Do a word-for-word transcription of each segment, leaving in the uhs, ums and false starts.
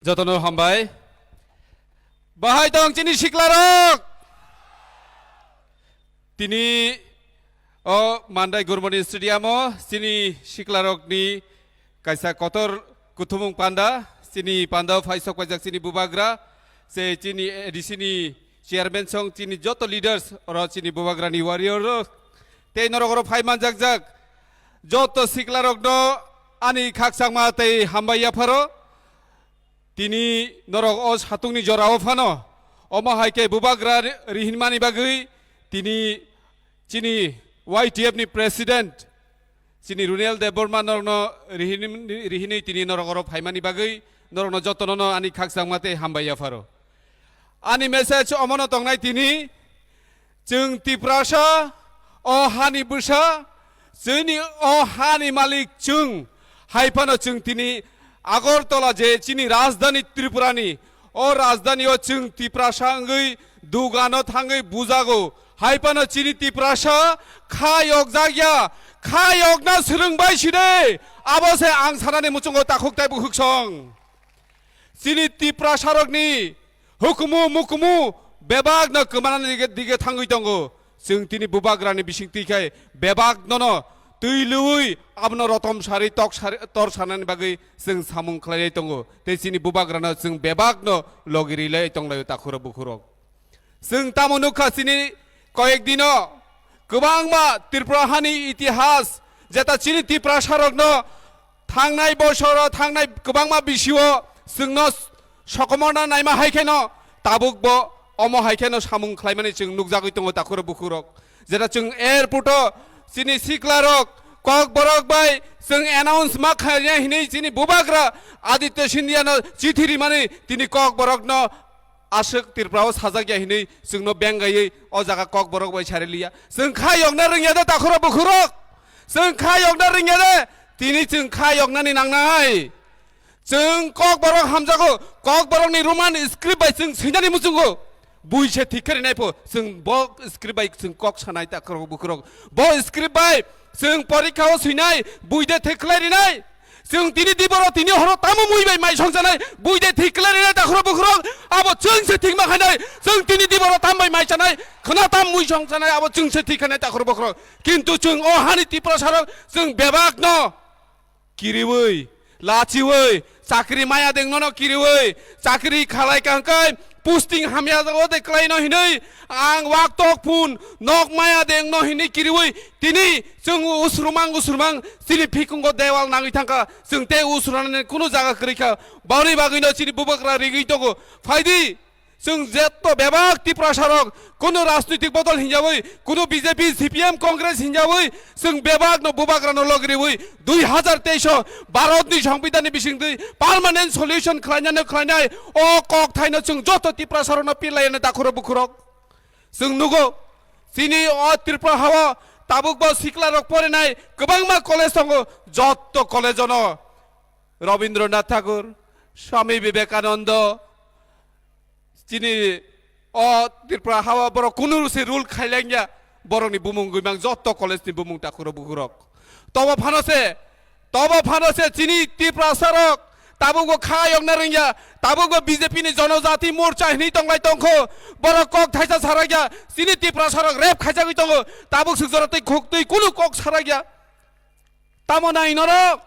Jotono hambai. Bahai tong chini siklarok. Tini o Mandai Gurmani Stadium o chini siklarokni kaisa kotor kuthumung panda, chini panda o phai sok paijak chini bubagra, se chini A D C ni chairman song, chini joto leaders oro chini bubagrani warrior rok tei norok oro phai manjak jak joto siklarokno ani khakchangma tei hambai yapharo. Tini norok o satungni jorao phano omo hai khe bubagra ri-, rihinmani bagwi tini chini Y T F ni president chini Runel Debbarma norokno rihin-, rihinwi tini norok oro phaimani bagwi norokno jotono no ani khakchangma tei hambai yapharo. Ani message omono tongnai tini, chwng Tiprasa, o hani bwsa, chini o hani malik chwng, hai phano chwng tini Agartala je chini rajdhani Tripurani, o rajdhani o chwng Tiprasa wngwi dugano thangwi bujago, hai phano chini Tiprasa kha yokjak ya, kha yokna swrwngbai side, abo se ang sanani muchungo takhuk tei bukhuk song. Chini Tiprasarokni hukumu mukumu bebakno kwmanani dige, dige thangwi tongo. Chwng tini bubagrani bising twi khai bebaknono twi lwi abono rotom sari tok sari tor sanani bagwi chwng samung khlainai tongo. Tei chini bubagrano chwng bebakno logi rilai tonglaio takhurok bukhurok. Chwng tamo nukha chini koyek dino kwbangma Tripura hani itihas, jeta chini Tiprasarokno thangnai bosoro thangnai kwbangma bisio chwngno sokomorna naima hai kheno tabukbo omo hai kheno samung khlaimani chwng nukjagwi tongo takhurok bukhurok. Jeta chwng airport o chini siklarok Kokborok bai chwng announce ma khaina hinwi chini bubagra Aditya Scindia no chithi rimani tini Kokborokno aswk Tripura o sajak ya hinwi chwngno bengaiwi o jaga Kokborok bai sari liya. Chwng kha yokna rwngya de takhurok bukhurok. Chwng kha yokna rwngya de tini chwng kha yoknani nangnai. Chwng Kokborok hamjago, Kokborokni Roman script bai chwng swinani muchungo. Bui se thik khe rinai pho, chwng bo script bai chwng kok sanai takhurok bukhurok. Bo script bai chwng porikha o swinai, bui de thik khlai rinai. Chwng tini diboro tini horo tamo mui bai mai songsanai, bui de thik khlai rinai takhurok bukhurok. Abo chwng se thik ma khainai, chwng tini diboro tam bai mai chanai, khna tam mui songsanai, abo chwng se thik khainai takhurok bukhurok. Kintu chwng o hani Tiprasarok chwng bebakno kiriwi, lachiwi, chakri maya dengnono kiriwi, chakri khalai kangkai, posting hamya jago de klaino hinwi, ang wak tok phun, nok maya dengno hinwi kiriwi, tini chwng usrumang usrumang, chini phikungo dewal nangwi thangkha, chwng tei usrunani kunu jaga kwrwi kha, boni bagwino chini bubagra rigwi tongo, phaidi. Chwng jetto bebak Tiprasarok, kunu rajnoitik bodol hinjawi, kunu B J P, C P M, Congress hinjawi, chwng bebakno bubagrano logriwi, dui hazar teis o Bharatni Songbidanni bisingtwi permanent solution khlainani khlainai, o kokthaino chwng joto Tiprasarokno pirlaiyani takhurok bukhurok. Chwng nugo, chini o Tripura hao tabukbo siklarok porinai kwbangma college tongo, jotto college-ono Rabindranath Tagore, Swami Vivekananda, chini o Tripura hao borok kunu se rule khailangya, borokni bumung gwimang jotto college ni bumung takhurok bukhurok. Tobo phano se, tobo phano se chini Tiprasarok tabukbo kha yokna rwngya, tabukbo B J P ni Jonojati Morcha hinwi tonglai tongkho, borok kok thaisa sarakya, chini Tiprasarok rep khaijagwi tongo, tabuk swk jora tei khuk twi kunu kok sarakya. Tamo nai norok?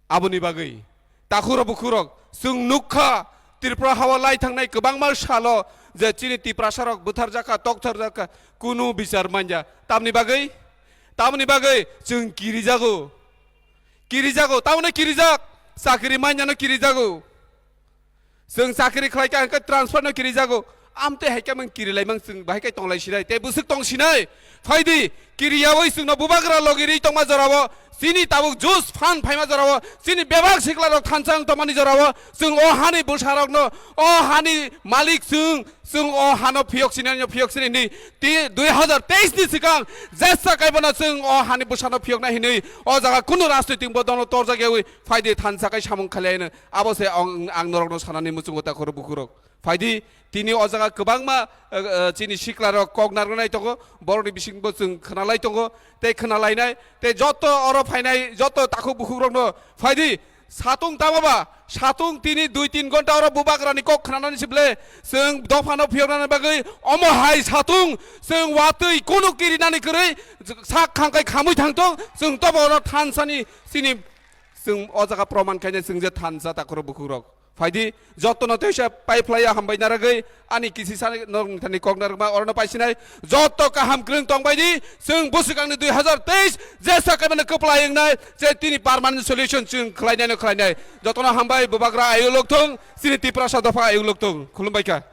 Aboni bagwi takhurok bukhurok chwng nukha, Tripura hao lai thangnai kwbangma salo je chini Tiprasarok butharjakha, toktharjakha, kunu bichar manya. Tamni bagwi, tamni bagwi chwng kirijago, kirijago, tamoni kirijak, chakri manyano kirijago. Chwng chakri khlai kha hwnkhe transfer no kirijago. Amtwi hai khe mang kirilaimang chwng bahai khe tonglai sinai tei bwswk tong sinai. Phaidi kiriyawi chwngno bubagra logirwi tongma jorao chini tabuk jus phan phaima jorao chini bebak siklarok thansa wng tongmani jorao chwng o hani bwsarokno o hani malik chwng, chwng o hano phiyok sinai no phiyok sinai ni ti dui hazar teis ni swkang jesa kaibono chwng o hani bwsano phiyokna hinwi o jaga kunu rajnoitik bodolno torjak yawi phaidi thansa kai samung khlai no. Abo se ang, ang norokno sanani muchungo takhurok bukhurok. Phaidi, tini o jaga kwbangma, eh, eh, chini siklarok kok narwknai tongo, borokni bisingbo chwng khwnalai tongo, tei khwnalainai, tei joto oro phainai, joto takhuk bukhukrokno phaidi, Satung tamo ba? Satung tini dui tin ghonta oro bubagrani kok khnanani sible chwng dophano phiyoknani bagwi omo hai satung chwng watwi kunuk kirinani kwrwi sak khangkai khamwi thangtong, chwng tobo oro thansani sini chwng o jaga proman khaina chwng je thansa takhoro bukhukrok. Phaidi, jotono teisa pai phlaiya hambai naragwi, ani kisi sani norok nithani kok narwkma orono paisinai, joto kaham kwrwng tongbaidi, chwng bwswkangni dui hazar teis jesa kaimano kwplai wngnai, je tini permanent solution chwng khlainaino khlainai. Jotono hambai, bubagra ayuk lokthung, chini Tiprasa dopha ayuk lokthung. Khulumbaikha.